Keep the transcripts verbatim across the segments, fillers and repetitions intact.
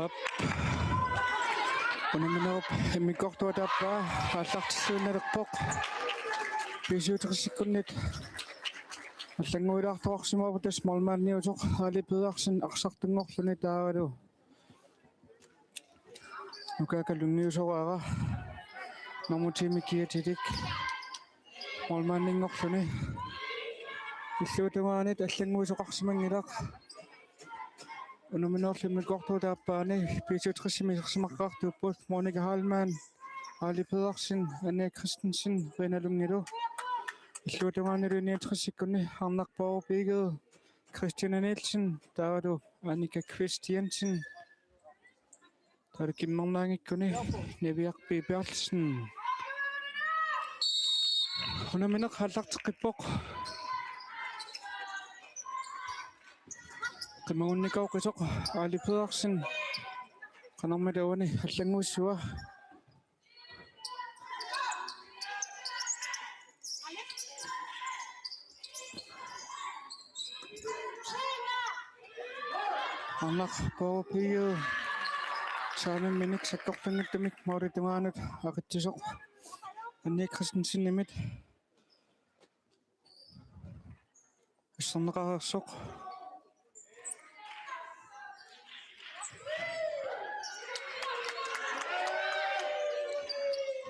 Aap. Unamminerup immikkoortua taappaa aallartilluinnalerpoq. B-syvogtresikkunnit allannguilaartoqarsimavoq, tassa målmandiusoq Ali Pedersen arsartunngorluni taavalu Nukaaka Lyngeusoraara nummer ti-mi kiatilik målmandinngorluni. Illuatungaanit allannguisoqarsimanngilaq. Unamminerup immikkoortua taappaani B-syvogtresimi isersimaqqaartuupput Monika Heilmann, Ali Pedersen, Anja Christensen, Rina Lyngilu. Illuatungaanilu niogtresikkunni Arnaq Poorup Egede, Christiane Nielsen, taavalu Annika Kvist Jensen. Taavalu kimmernaanngikkuni Niviaq P. Berthelsen. Unammineq aallarteqqippoq. Qimagunnikooqisoq Ali Pedersen. Qanormita uani allannguissava? Arnaq Poorup Egede saamimminik sakkortunngitsumik målip tungaanut aqitsisoq. Anja Christensenimit asserneqareersoq.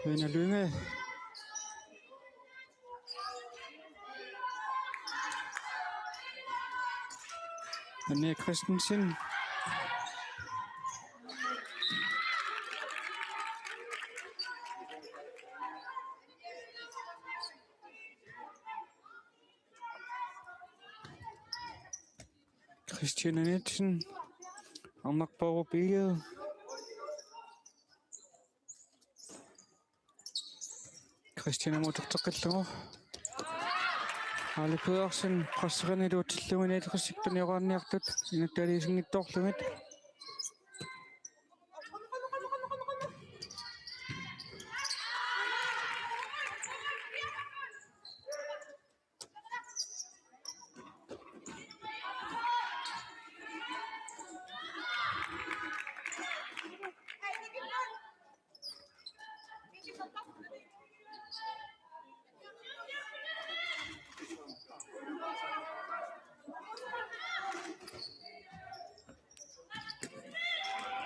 Rina Lynge. Anja Christensen. Christiane Nielsen, Arnaq Poorup Egede. Christiane uterteqqillugu. Ali Pedersen presserinilu utillugu niogtresit tunioraanniartut inuttut aliisinngitsoorlugit.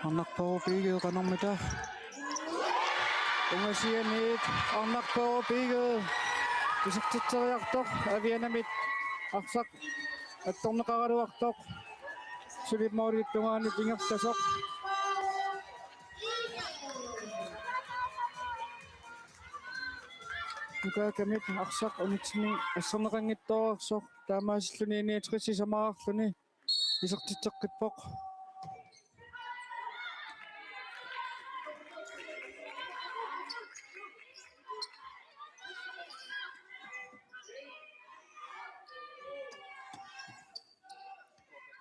Arnaq Poorup Egede qanormita? Ungasianiit Arnaq Poorup Egede isertitseriartoq, avianamit arsaq attorneqaraluartoq suli målip tungaanut ingerlasoq. Nukaakamit arsaq unitsinni asserneqanngitsoorsoq, taamaasilluni niogtres sisamaarluni isertitseqqippoq.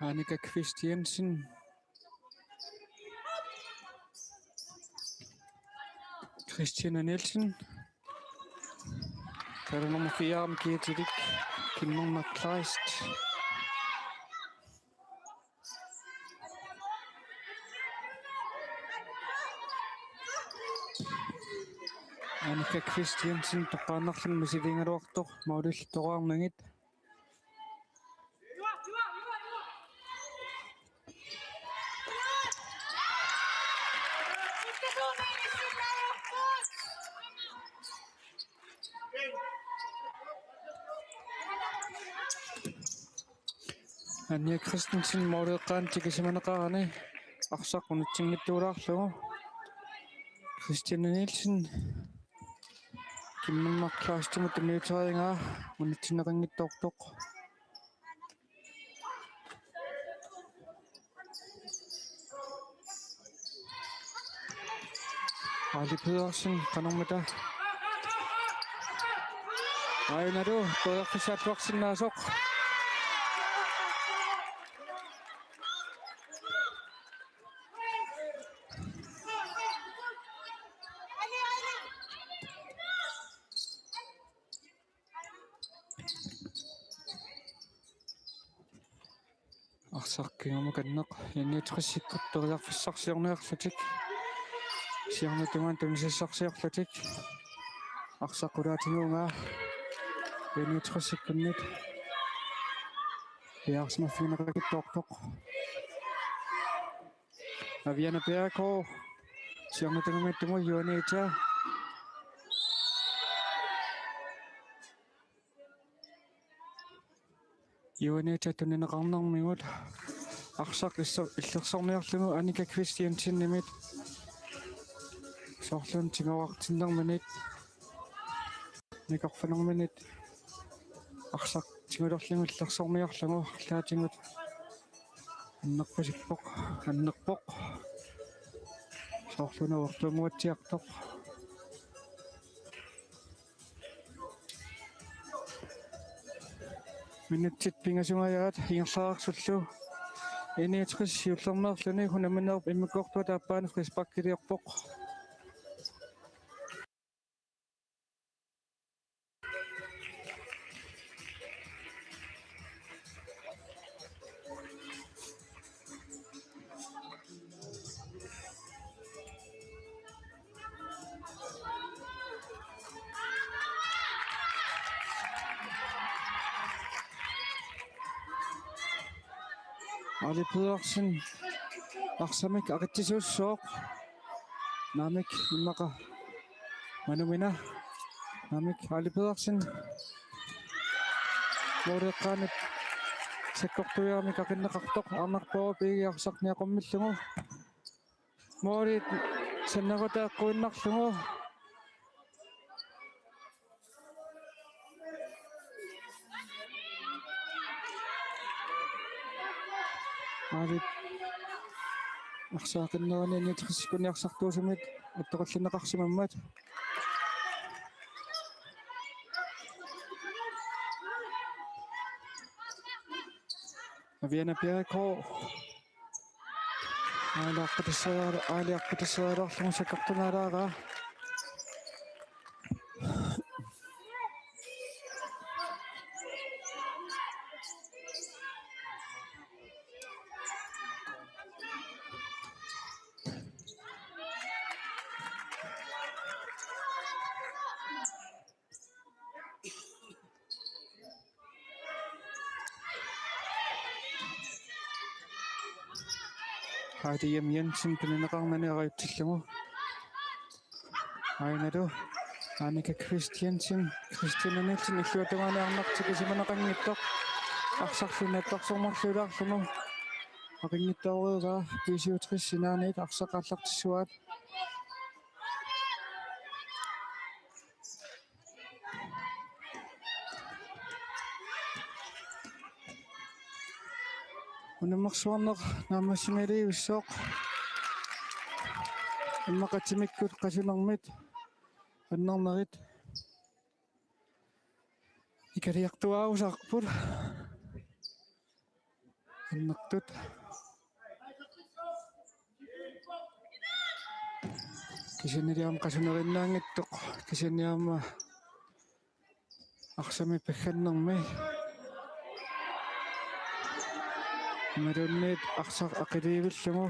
Annika Kvist Jensen. Christiane Nielsen. Taavalu nummer fire-mi kiatilik Kimmerma Kleist. Annika Kvist Jensen toqqaannarluni misiliigaluartoq målillu toraarnagit. Anja Christensen måleeqqaanut tikisimaneqarani arsaq unitsinngitsuulaarlugu. Christiane Nielsen Kimmerma Kleistimut tunniuteriaraa unitsinneqanngitsoortoq. Ali Pedersen qanormita? Aajuna periarfissaattuarsinnaasoq. Arsaq kingumut qanneq, I-niogtresikkut periarfissarsiorniarlutik. Siornatigut tunisassarsiorlutik. Arsaq qulaatigut I-niogtresikkunnit piaarsimaffigineqakkittoortoq. Aviana P A K siornatigut Juanita. Juanita tunineqarnermigut. Arsaq isso-, illersorniarlugu Annika Christiansenimit. Soorluuna tigorartinnerminit, nikorfanerminit arsaq tigulorlugu illersorniarlugu arlaatigut annerpasippoq, annerpoq. Soorluuna uortuunguatsiartoq. Minutsit pingasungajaat ingerlaarsullu. I-niogtres siullermeerluni unamminerup immikkoortuata aappaani frisparkiliorpoq. Ali Pedersen arsamik aqitsisuussooq. Naamik, immaqa manumina. Naamik, Ali Pedersen. Måleqqaanut sakkortuiaramik aqinneqartoq, Arnarpoorup Egede arsaq niaqqummillugu. Målit sannerutaaqquinnarlugu. Aali arsaq aqinnerani I-niogtresikkunni arsartuusumik attoqqallinneqarsimammat. Aviana P A K. Aali aqqutissagaluar-, aali aqqutissagaluarlugu sakkortunaalaarpaa. Heidi M. Jensen tunineqarnani arajutillugu. Aajuna Annika Christiansen, Christina Nielsen illuatungaani arnaq tikisimaneqanngitsoq. Arsarluni attorsormarluulaarlugu. Aqinngitsoorivaa B syvogtres sinaaniit arsaq aallartissuaat. Unammersuarneq naammassimiiliivissooq. Immaqa timikkut qasunermit annarnerit ikaliartuaarusaarput. Annertut. Kisiannili aamma qasunerinnaanngitsoq, kisianni aamma arsamik paggannermi. Imaluunniit arsaq aqiliivillugu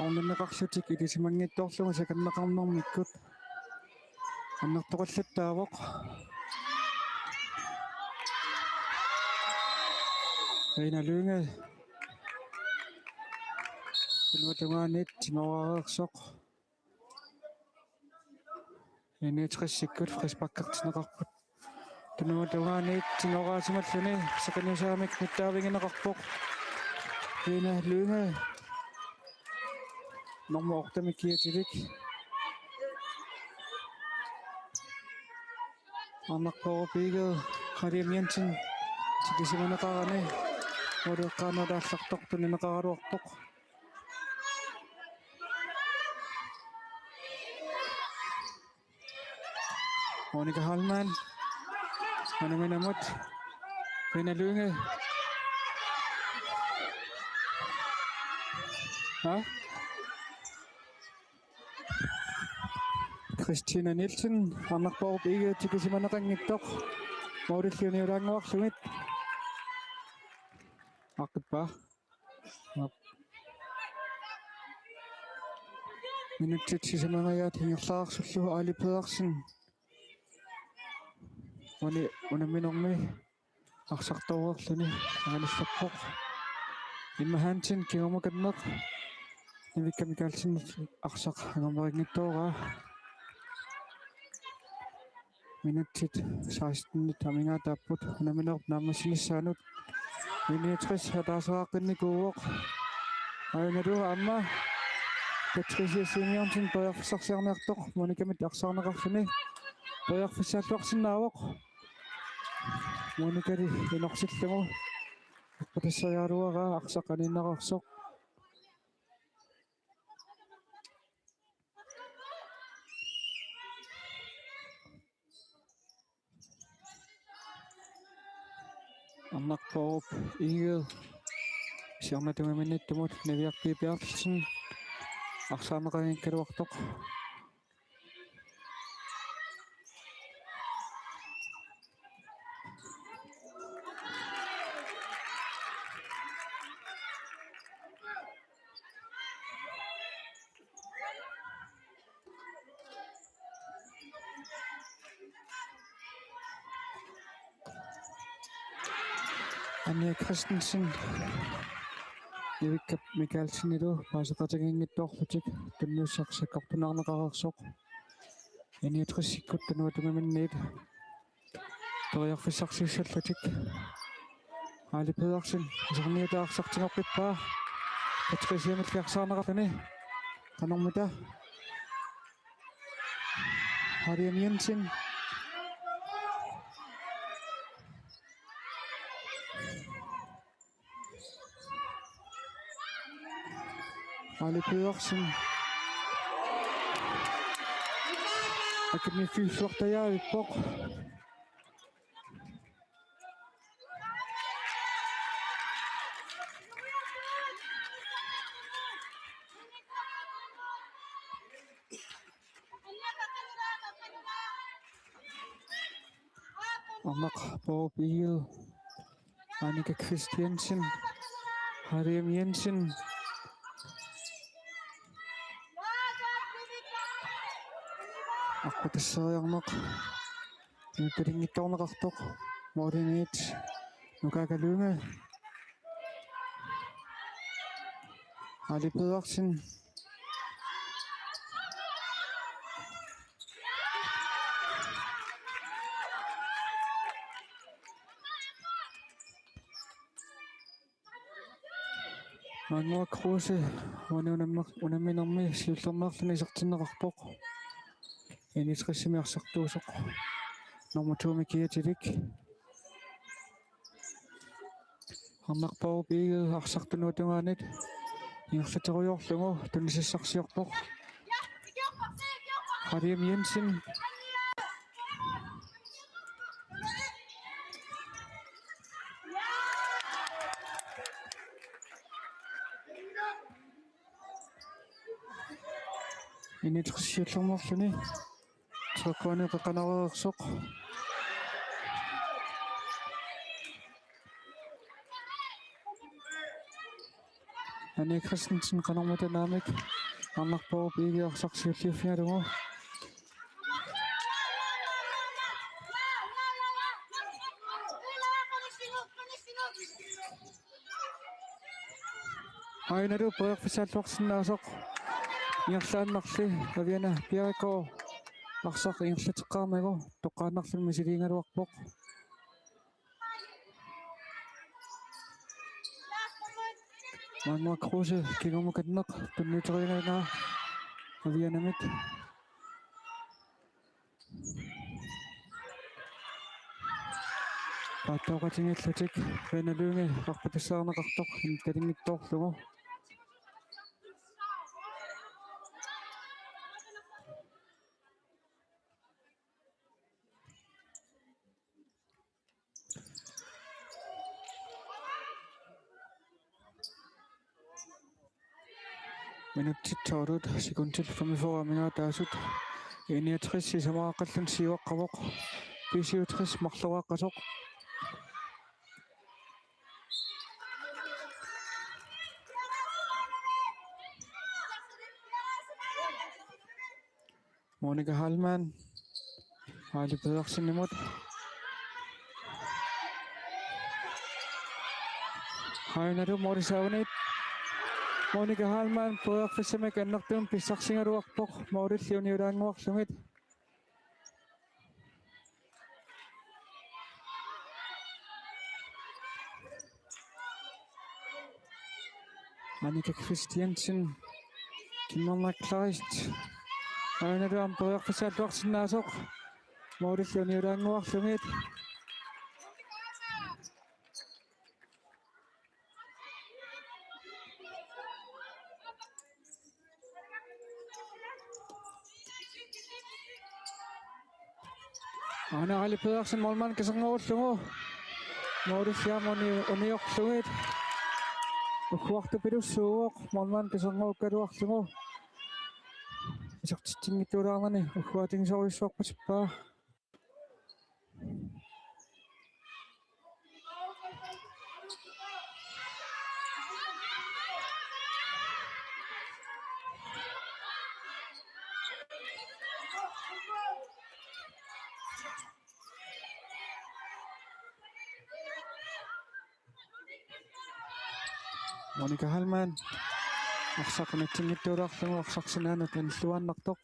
orninneqarlutik ilisimanngitsoorlugu sakanneqarnermikkut. Annertoqallattaavoq. Karina Lynge. Tunuata tungaanit tigoorareersoq. I-niogtresikkut frisparkertinneqarput. Tunuata tungaanit tigooraasimalluni sekaniusaamik nittaavigineqarpoq. Karina Lynge. Nummer ottemik kiatilik. Arnarpoorup Egede, Karim Jensen tikisimaneqarani måleqqaanut aallartoq tunineqaraluarpoq. Monika Heilmann. Manuminamut. Karina Lynge. Ha? Christina Nielsen, Arnarpoorup Egede tikisimaneqanngitsoq. Målilli uniulaannguarlugit. Aqqippaa. Minutsit sisamangajaat ingerlaarsullu, Ali Pedersen uani unamminermi arsartooreerluni angalallappoq. Imma Hansen kingumut qanneq. Nivikka Mikaelsen arsaq angumerinngitsoorpaa. Minutsit seksten amigaataapput unamminerup naammassinissaanut. N-69 ataasinnaaqqinikuuvoq. Aajuna aamma Patricia Simeonsen periarfissarsiorniartoq Monikamit arsaarneqarluni. Periarfissaalluarsinnaavoq. Monikali inorsillugu. Arpatassariaraluaraa arsaq aniinnartoq. Arnaq Bourup Egede siornatigut unamminermut Niviaq P. Berthelsen arsaarneqanngikkaluartoq. Anja Christensen Nivikka Mikaelsenilu paaseqatigiinngitsoorlutik tunniussaq sakkortunaarneqareersoq. N-69-ikkut tunuata unamminermiit periarfissarsiussallutik. Ali Pedersen iserniutaa arsaq tigoqqippaa. Patriciamilli arsaarneqarluni. Qanormita? Harriam Jensen. Ali Pedersen. Akimiffiussuartajaavippoq. Arnaq Bourup Egede, Annika Christiansen, Harriam Jensen. Arpatassariarneq. Nuuttulinngitsoorneqartoq. Målimiit Nuka Kalunga. Ali Pedersen. Magnus Kruse, uani unammer-, unamminermi siullermeerluni isertinneqarpoq. N-69-imi arsartuusoq nummer to-mi kiatilik. Arnaq Bourup Egede arsaq tunuata tungaanut ingerlaterujoorlugu tunisassarsiorpoq. Harriam Jensen. N-69 siullermeerluni. Treogtyve qeqqanoreersoq. Anja Christensen qanormita naamik Arnaq Bourup Egede arsaq siulliuffigalugu. Aajuna periarfissaalluarsinnaasoq ingerlaannarli Aviana Bjerregaard arsaq ingerlateqqaarnagu toqqaannarluni misiliigaluarpoq. Magnus Kruse kingumut qanneq tunniuteriigaluaraa Avianamit. Paattooqatigiillutik Rena Lynge arpatassaarneqartoq nuuttulinngitsoorlugu. Minutsit tolv sekundit femogfyrre amigaataasut. N-69 sisamaraqqalluni siuaqqavoq. B-syvogtres marloriaqqasoq. Monika Heilmann. Aali Pedersenimut. Aajuna målip saavani. Monika Heilmann periarfissamik annertuumik pissarsigaluarpoq, målilli uniulaannguarlugit. Annika Christiansen, Kimmerna Kleist. Aajuna periarfissaalluarsinnaasoq, målilli uniulaannguarlugit. Aana Aali Pedersen målmand kaserngorullugu. Målilli aamma uni-, uniorlugit. Ugguartupilussuuvoq målmand kaserngorukkaluarlugu. Isertitsinngitsuulaarnani ugguatigisorujussuarpasippaa. Monika Heilmann. Arsaq unitsinngitsuulaarlugu arsaq sinaanut anilluaannartoq.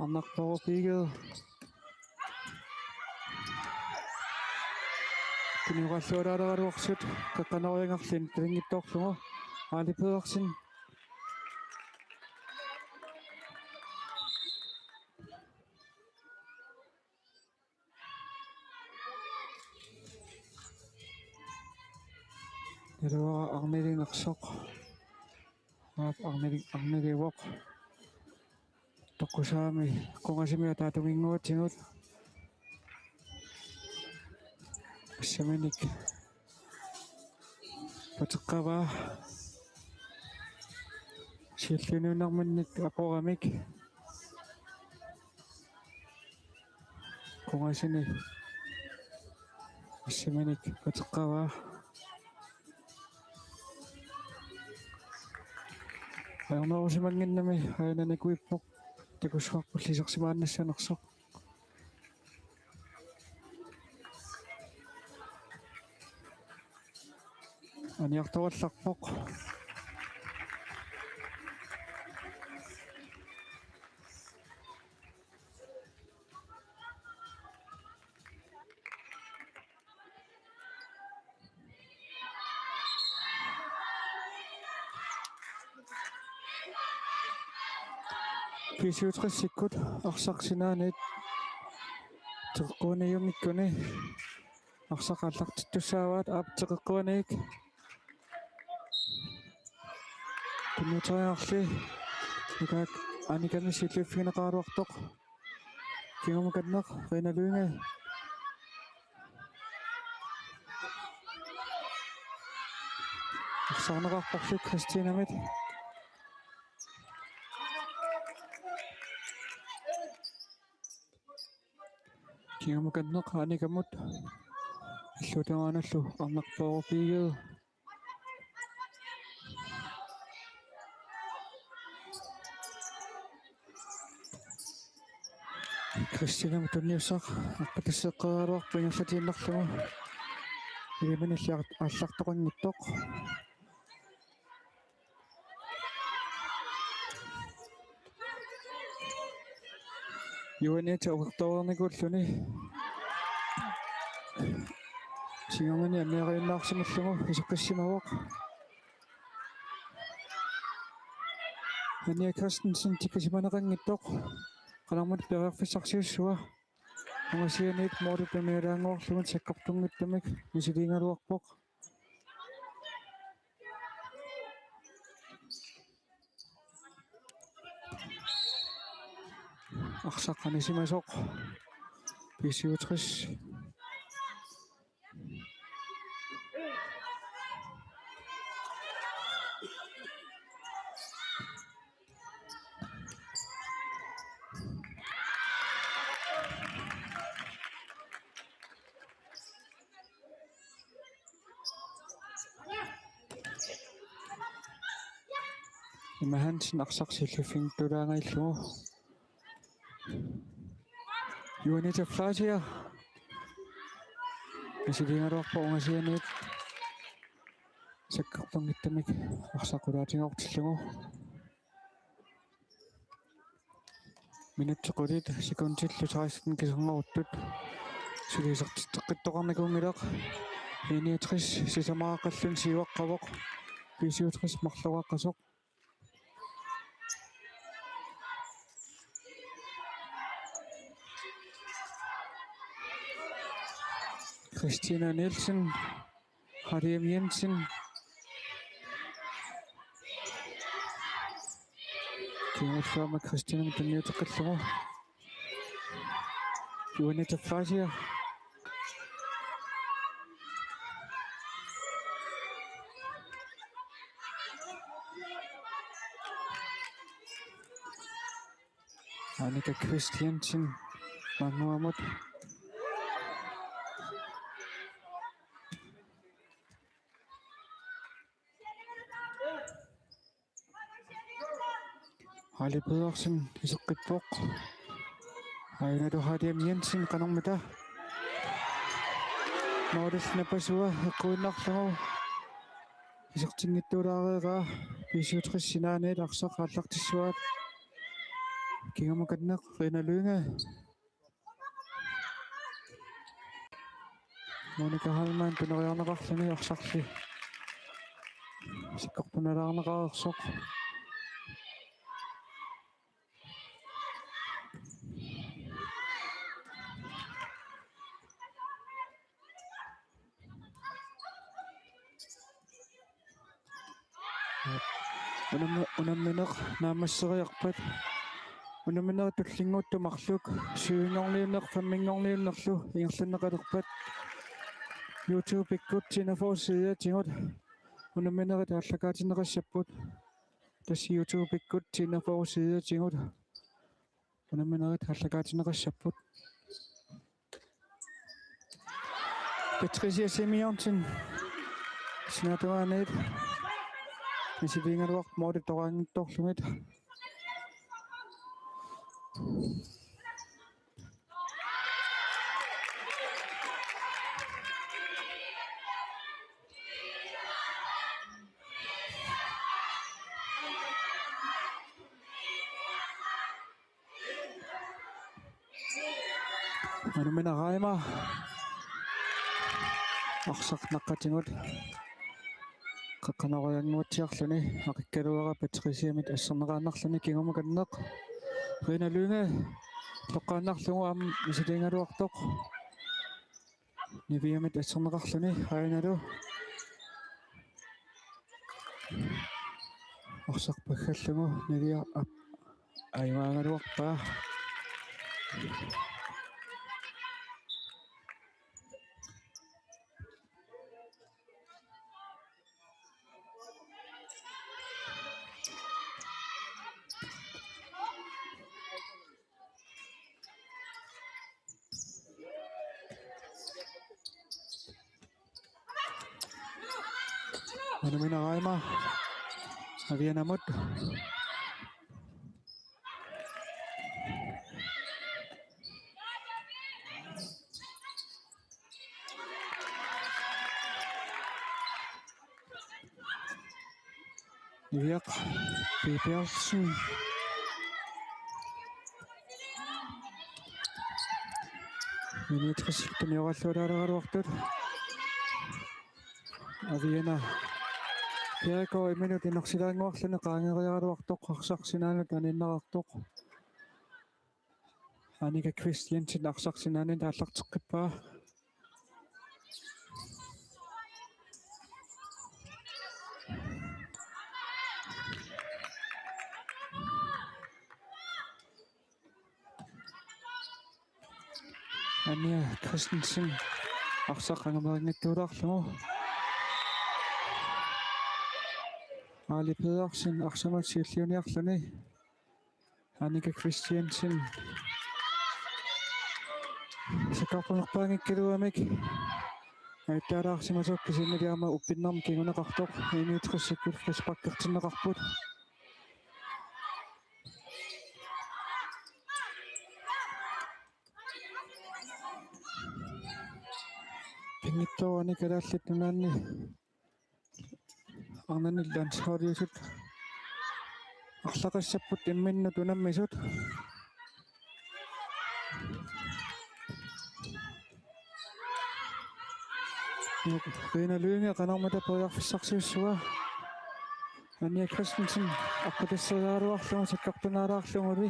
Arnarpoorup Egede. Kinguaalluaraaluarsut qeqqanoriangerlin talinngittoorlugu. Aali Pedersen. Naluara arnilinersoq. Aap, arnili-, arnilivoq. Toqqusaami qungasimi ataatunginnguatigut. Assaminik pateqqavaa. Siulliunniunnerminnik aqoramik. Qungasini assaminik pateqqavaa. Ajornerusimannginnami aajuna nikuippoq takussuarput isersimaannassanersoq. Aniartorallarpoq. B syvogtresikkut arsaq sinaanit teqeqquaniiunnikkuni arsaq aallartittussaavaat, aap, teqeqquaniit. Tunniuteriarli Nukaak Annikami siulliuffigineqaraluartoq. Kingumukanneq Rina Lynge. Arsaarneqarporli Kristinamit. Kingumukanneq Annikamut. Illuutamaanullu Arnarpoorup Egede. Kristinamut tunniussaq arpattasseqqaaraluarpoq ingerlatiinnarlugu. Ilimanilli aallartoqanngitsoq. Juanita uqertoornikuulluni. Singornani anniariunnaarsimullugu iseqqissimavoq. Anja Christensen tikkisimaneqanngitsoq. Qanormita periarfissarsiussua. Ungasianiit målip uniulaannguarlugu sakkortunngitsumik misiliigaluarpoq. Arsaq anisimasoq. B syvogtres. Emma Hansen arsaq siulliuffiginngitsoorlugu. Juanita Fleischer. Misiliigaluarpoq ungasianiit sakkortunngitsumik arsaq qulaatigoortillugu. Minutsit qulit sekundillu seksten kisinngortut. Suli isertitseqqittoqarnikuunngilaq. E niogtres sisamaaqqalluni siuaqqavoq. B syvogtres marloriaqqasoq. Christina Nielsen, Hariem Jensen. Kingulluarmi Christina tunniuteqqillugu. Juanita Fleischer. Annika Christiansen, Manguamut. Ali Pedersen, iseqqippoq. Aajuna Hariem Jensen, qanormita. Målip napasua eqquinnarlugu. Isertinngitsoorlugu B syvogtres sinaaniit arsaq aallartissuaat. Kingumut kanneq, Rina Lynge. Monika Heilmann tuneriarneqarluni arsarli. Sakkortunerulaarneqareersoq. Unammi-, unammineq naammasseriarpat. Unamminerit tullinnguuttut marluk syvinngorniunneq femminngorniunnerlu ingerlanneqalerpat. YouTube-ikkut T enogfyrre sideatigut unamminerit aallakaatinneqassapput. Tassa YouTube-ikkut T enogfyrre sideatigut unamminerit aallakaatinneqassapput. Patricia Simonsen. Sinaata tungaaniit. Misiliigaluarpoq målip toqaannginngitsoorlugit. Unammineq Reimer. Arsaq naqqatigut. Qeqqanoriannguatsiarluni. Aqikkaluara Patriciamit asserneqaannarluni kingumut kanneq. Rina Lynge. Toqqaannarlugu aamma misiliigaluartoq. Niviamit asserneqarluni aajuna. Arsaq paggallugu Nivia ap-, ajugaagaluarpaa. Unammineq Reimer. Avianamut. Niviaq P. Petersen. Minutsit tunnioralluartut. Aviana Bjerregaard imminut inersilaannguarluni qaangereeraluartoq arsaq sinaanut aniinnartoq. Annika Christiansen arsaq sinaaniit aallarteqqippaa. Anja Christensen arsaq angumerinngitsoorlugu. Ali Pedersen arsamut siulliuniarluni. Annika Christiansen. Sakkortunerpaanngikkaluamik. Attaalaarsimasoq kisiannili aamma uppinnermi kinguneqartoq. Enogtresikkullu frisparkertinneqarput. Nittoorani Kalaallit Nunaanni arnanillu landsholdiusut arlaqassapput imminnut unammisut. Rina Lynge qanormita periarfissarsiussua. Anja Christensen aqqutasseriaraluarlugu sakkortunaalaarluguli.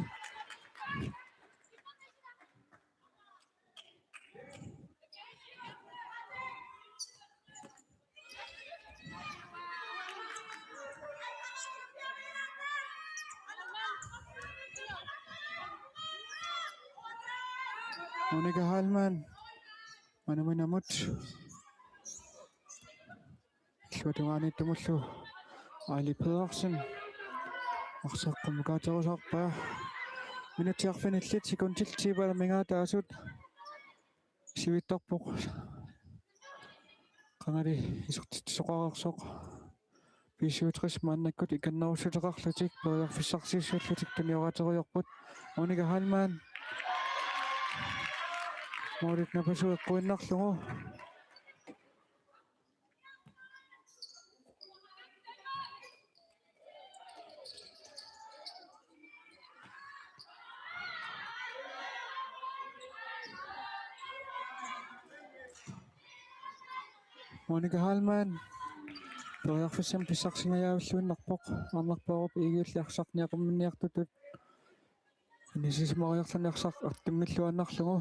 Monika Heilmann, manuminamut. Illuatungaaniittumullu Aili Pedersen. Arsaq qummukaaterusaarpaa. Minutsit arfinillit sekundit tyve amigaataasut. Sivitsorpoq. Qangali isertitsisoqareersoq. B syvogtres maannakkut ikannerussuteqarlutik periarfissarsiussallutik tunioraaterujoorput. Monika Heilmann. Målit napasu eqquinnarlugu. Monika Heilmann. Periarfissamik pissarsingajaavilluinnarpoq. Arnarpaarup Egedeli arsaq niaqumminniartutut. Anisimariarluni arsaq artunngilluinnarlugu.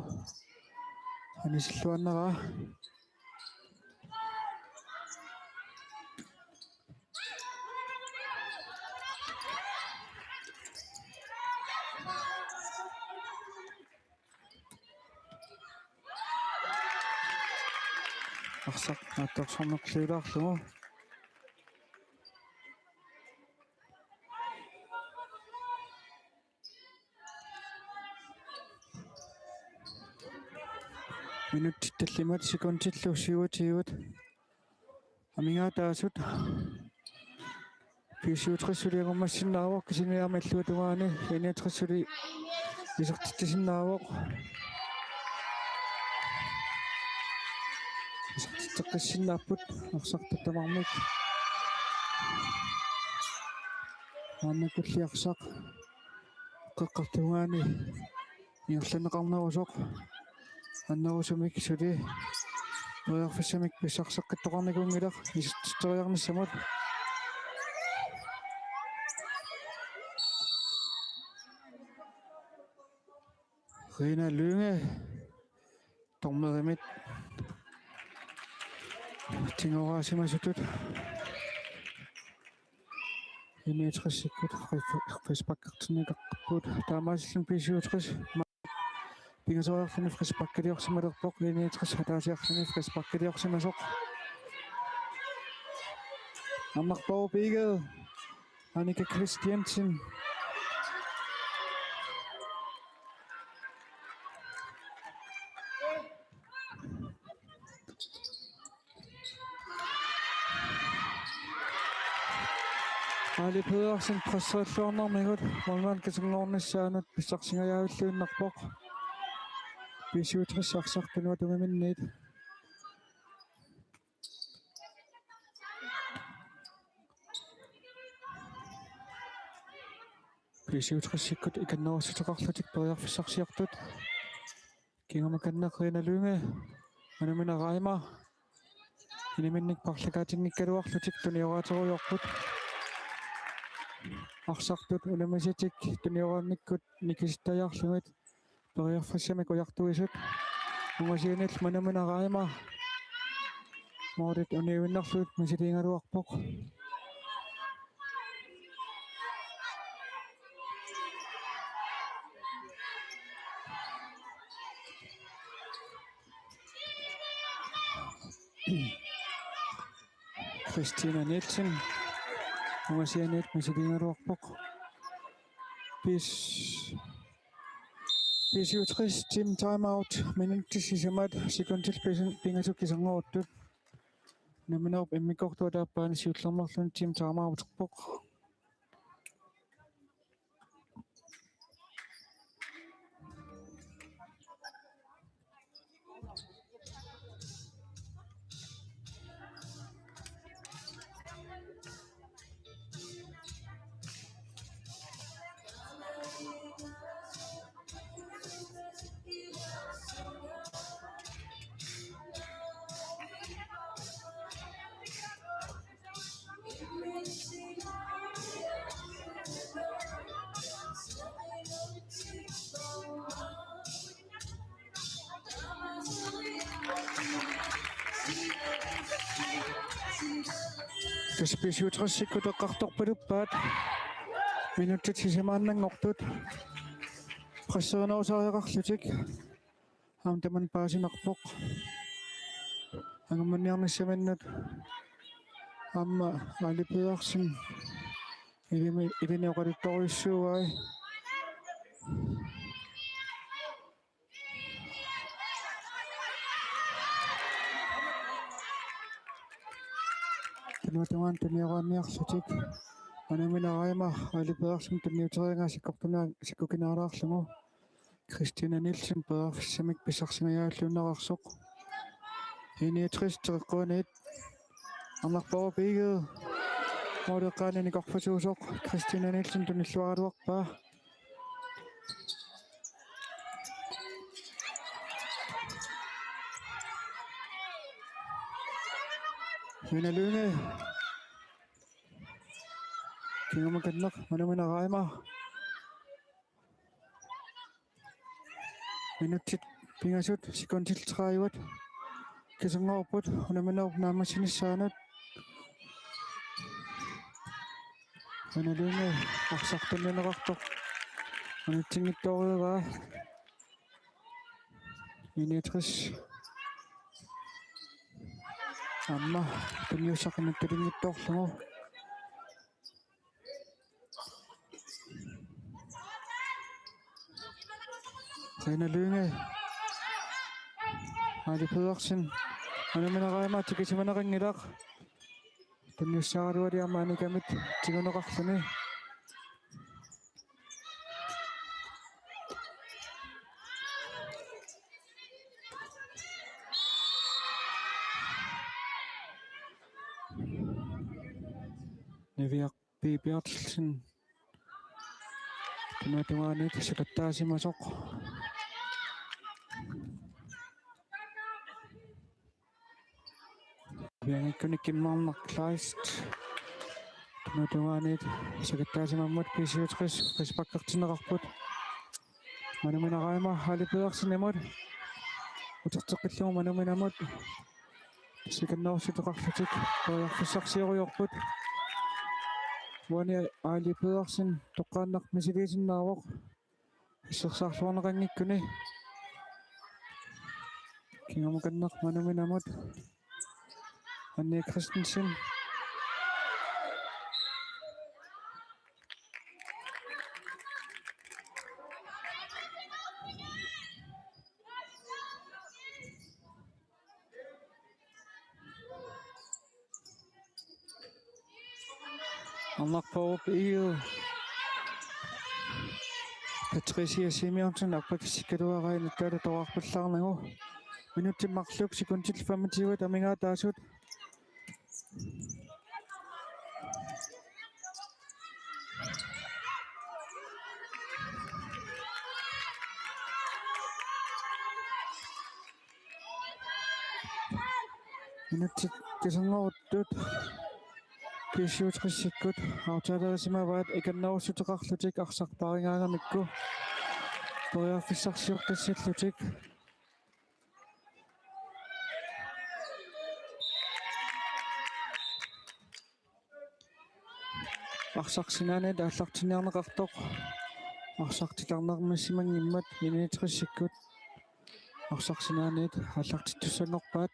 Anisilluinnarlugu. Arsaq naatsorsorneqarlugu. Minutsit tallimat sekundillu syvogtyve amigaataasut. B syvogtres suli angummassinnaavoq, kisianni aamma illuatungaani B niogtres suli isertitsisinnaavoq. Isertitseqqissinnaapput arsartut tamarmik. Maannakkulli arsaq qeqqartugaani ingerlanneqarnerusoq annerusumik suli periarfissamik pissarseqqittoqarnikuunngilaq isertitseriarnissamut. Rina Lynge dommerimit tigoraasimasutut B niogtresikkut fri-, frisparkertinneqarput. Taamaasilluni B syvogtres pingasoriarluni frisparkiliorsimalerpoq, B niogtres ataasiarluni frisparkiliorsimasoq. Arnarpaarup Egede, Annika Christiansen. Aili Pedersen presserilluarnermigut målmand kasanngornissaanut pissarsingajaavilluinnarpoq. B syvogtres arsaq tunuata tungiminniit. B syvogtresikkut ikannerussuteqarlutik periarfissarsiortut. Kingumut kanneq Rina Lynge, Manumina Reimer. Iniminnik parlakaatinngigaluarlutik tunioraaterujoorput. Arsartut unammisatik tunioraannikkut nikisittajaarlugit periarfissamik ujartuisut. Ungasianiilli Manumina Reimer målit uniuinnarlugit misiliigaluarpoq. Christina Nielsen. Ungasianiit misiliigaluarpoq. B-, B syvogtres team timeout. Minutsit sisamat sekundit pis-, pingasut kisanngoruttut. Unamminerup immikkoortuata aappaani siullermeerluni team timeouterpoq. B syvogtresikkut eqqartorpaluppaat. Minutsit sisamaannanngortut. Presserinerusariaqarlutik. Aamma tamanna paasinarpoq. Angermanniarnissaminnut. Aamma Ali Pedersen. Ilimi, ilini oqaluttorujussuuai. Tunua tungaanut tunioraanniarlutik. Manumina Raima, Ali Pedersen tunniuteriaraa sakkortunaa-, sakkukinaalaarlugu. Christina Nielsen periarfissamik pissarsingajaalluinnareersoq. I niogtres teqeqquaniit. Arnarpaarup Egede. Måleqqaanini korfasuusoq. Christina Nielsen tunilluaraluarpaa. Una Lynge. Kingumut qanneq, manumina Raima. Minutsit pingasut, sekundit tredive. Kisianni unamminerup naammassinissaanut. Una Lynge arsaq tunniunneqartoq. Unitsinngitsoorivaa. I niogtres. Aamma tunniussaq inuttulinngitsoorlugu. Una Lynge. Ali Pedersen. Manumina Raima tikisimaneqanngilaq. Tunniussaaraluarluni aamma anikamit tiguneqarluni. Niviaq P. Berthelsen. Tunua tungaanit sakattaasimasoq. Nivianngikkunik Kimmarnaq Kleist. Tunua tungaanit sakattaasimammut B syvogtres frisparkertinneqarput. Manumina Raima Ali Pedersenimut. Uterteqqillugu manuminamut. Sikannerussuteqarlutik periarfissarsiorujoorput. Uani Ali Pedersen toqqaannaq misiliisinnaavoq. Assersuutigineqanngikkuni. Kingumut qanneq manuminamut. Anne Christensen. Arnarpaarup Egede. Patricia Simonsen arpaksikkaluarai nuttaalu toqqarpallaarnagu. Minutsit marluk sekundit femogtyve amigaataasut. Minutsit kisianni uattut. B syvogtresikkut aftaleresimavaat ikinnerussuteqarlutik arsaq paarigaangamikku. Periarfissarsiortassallutik. Arsaq sinaaniit aallartinniarneqartoq. Arsaq titarnermissimanngimmat I niogtresikkut. Arsaq sinaaniit aallartittussanngorpaat.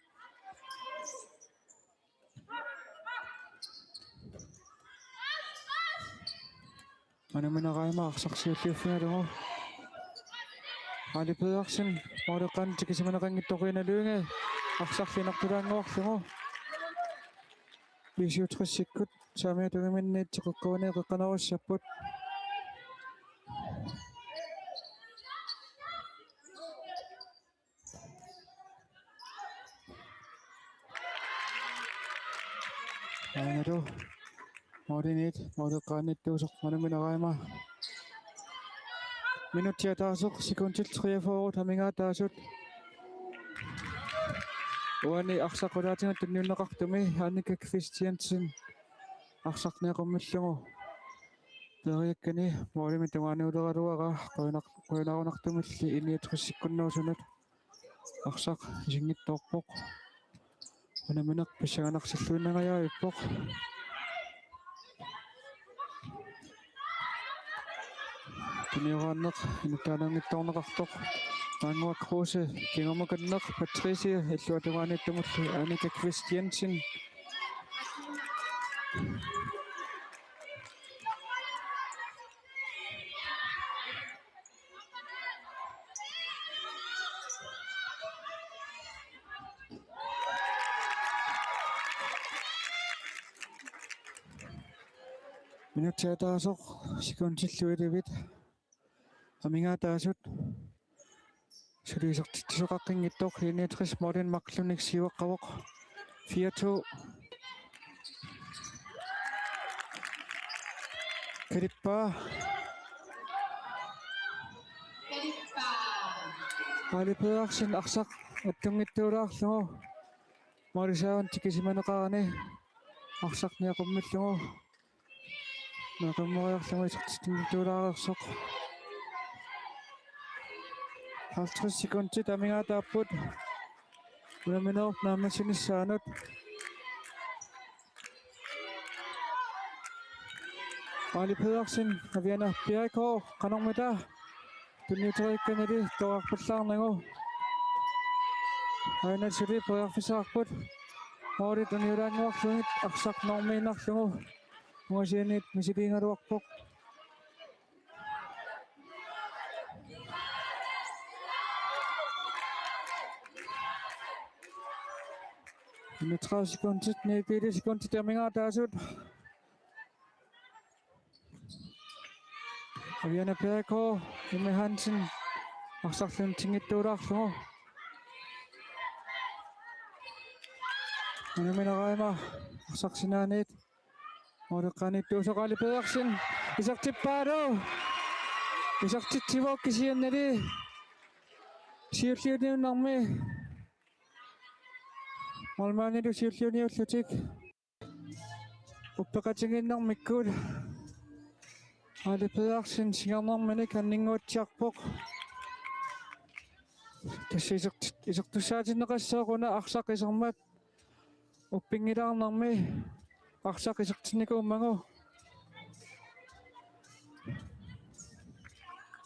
Manumina Raima arsaq siulliuffigalugu. Ali Pedersen, måleqqaanut tikisimaneqanngitsoq Una Lynge, arsarlu inartulaannguarlugu. B syvogtresikkut saamiata tungaanut teqeqquaniit qeqqanerussapput. Aanalu. Målimiit, måleqqaanniittuusoq manumina Raima. Minutsit ataaseq, sekundit treogfyrre amigaataasut. Uani arsaq qulaatigut tunniunneqartumi Annika Christiansen arsaq neqqummillugu. Periakkani målimit tungaaniuleralugara qujanaq-, qujanarunartumilli I niogtresikkunnuusunut. Arsaq isinngitsoorpoq. Unammineq pissanganarsilluinnangajavippoq. Tunioraanneq inuttaannaanngitsoorneqartoq. Maannguaq Kruse, kingumut qanneq Patricia, illuatungaaniittumullu Annika Christiansen. Minutsit ataaseq sekundillu elleve amigaataasut. Suli isertitsisoqaqqinngitsoq, I niogtres Morten Marklundip siuaqqavoq. Fire to. Kalippaa. Aali Pedersen arsaq attunngitsuulaarlugu. Moorisaavani tikisimaneqarani arsaq niaqummillugu. Niaqummeriarlugu isertitsinngitsuulaareersoq. Halvtreds sekundit amigaataapput. Unamminerup naammassinissaanut. Aali Pedersen, Aviana Bjerregaard, qanormita tunniuteriikkanili toqqarpallaarnagu. Aana suli periarfissaqarput. Måli tunniulaannguarlugit arsaq normiinnarlugu. Ungasianiit misiliigaluarpoq. Enogtredive sekundit, niogtyve sekundit amigaataasut. Aviana Bjerregaard, Emma Hansen, arsarluni tinngitsuulaarlugu. Unammineq aamma arsaq sinaaniit. Måleqqaaniittuusoq Aali Pedersen. Isertippaalu. Isertitsivoq kisiannili siulliuniunnarmi. Målmandilu siulliuniullutik. Uppeqatigiinnermikkut Aali Pedersen singernerminik anninnguatsiarpoq. Tassa isertit-, isertussaatinneqassaaq una arsaq isermat uppinngilaarnermi arsaq isertinnikuummagu.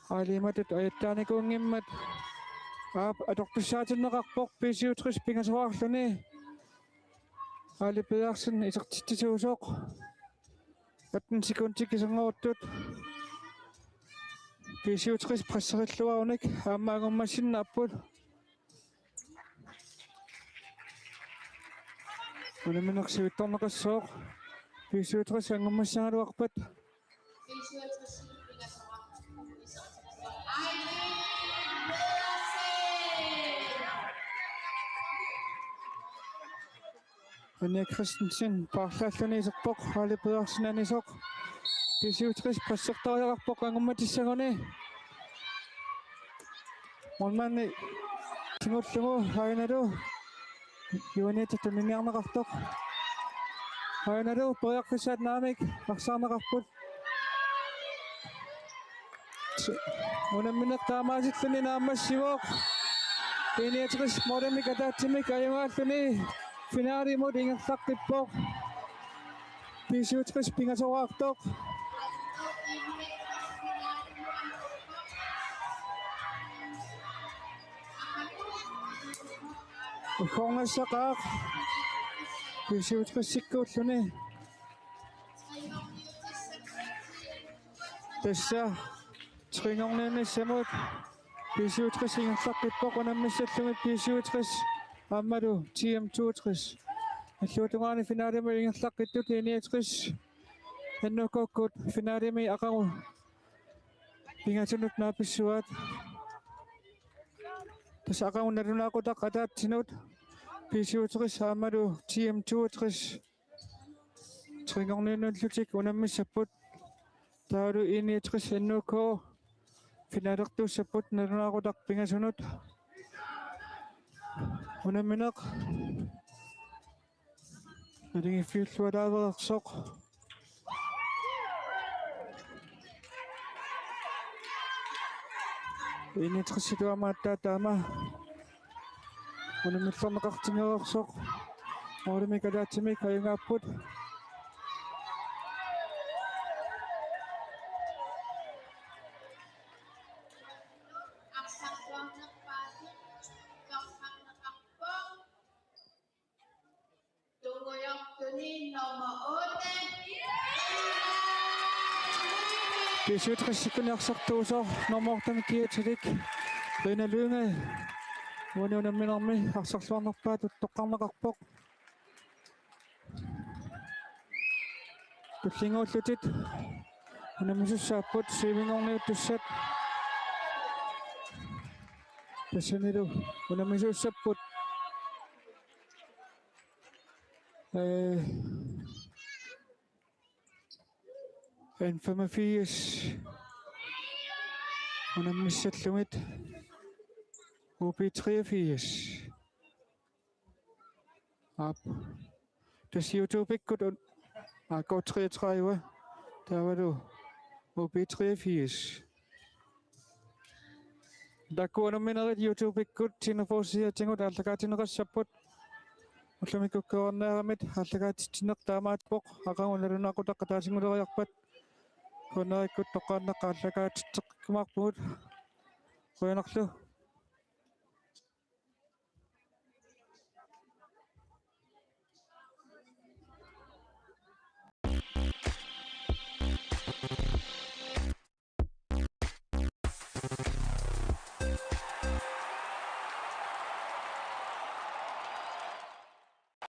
Aali imatut ajattaanikuunngimmat aap atortussaatinneqarpoq B syvogtres pingasoraarluni. Aali Pedersen isertitsisuusoq. Atten sekundit kisinnguuttut. B syvogtres presserilluarunik aamma angummassinnaapput. Unammineq sivitsorneqassooq. B syvogtres angummassagaluarpat. Anja Christensen paarlaalluni iserpoq, Aali Pedersen anisoq. B syvogtres pressertariaqarpoq angummatissaguni. Målmandi tingullugu aanalu Juanita tuniniarneqartoq. Aanalu periarfissaat naamik arsaarneqarput. Unammineq taamaasilluni naammassivoq. I niogtres målimik ataatsimik ajugaalluni finalimut ingerlaqqippoq. B syvogtres pingasoraartoq. Uggornassaqaaq B syvogtres-ikkuulluni. Tassa tregongniunnissamut B syvogtres ingerlaqqippoq unammissallugit B syvogtres aammalu T M toogtres. Illuatungaani finalimut ingerlaqqittut I niogtres N K-kkut finalimi aqagu pingasunut naapissuaat. Tassa aqagu nalunaaqutaq ataatsinut B syvogtres aammalu T M toogtres. Tregongniunniullutik unammissapput. Taavalu I niogtres N K finalertuussapput nalunaaqutaq pingasunut. Unammineq naligiiffiullualaareersoq. I niogtres-itut aamma aatsaat taama unammillernaqartigereersoq. Målimik ataatsimik ajugaapput. B syvogtres-ikkuni arsartuusoq nummer otte-mi kiatilik Rina Lynge uani unamminermi arsarluarnerpaatut toqqarneqarpoq. Tullinnguullutik unammisussaapput syv-inngorniuttussat. Tassanilu unammisussaapput. Øh, N femogfirs. Unammissallugit. U B treogfirs. Aap. Tassa YouTube-ikkut un-, A K treogtredive. Taavalu U B treogfirs. Taakku unamminerit YouTube-ikkut T N F-osiatigut aallakaatinneqassapput. Ullumikkukkoorniaramik aallakaatitsineq taamaattoq, aqagu nalunaaqutaq ataasinnguuleriarpat. Qujanarikkut toqqaannaq aallakaatitseqqimaarpugut. Qujanarlu.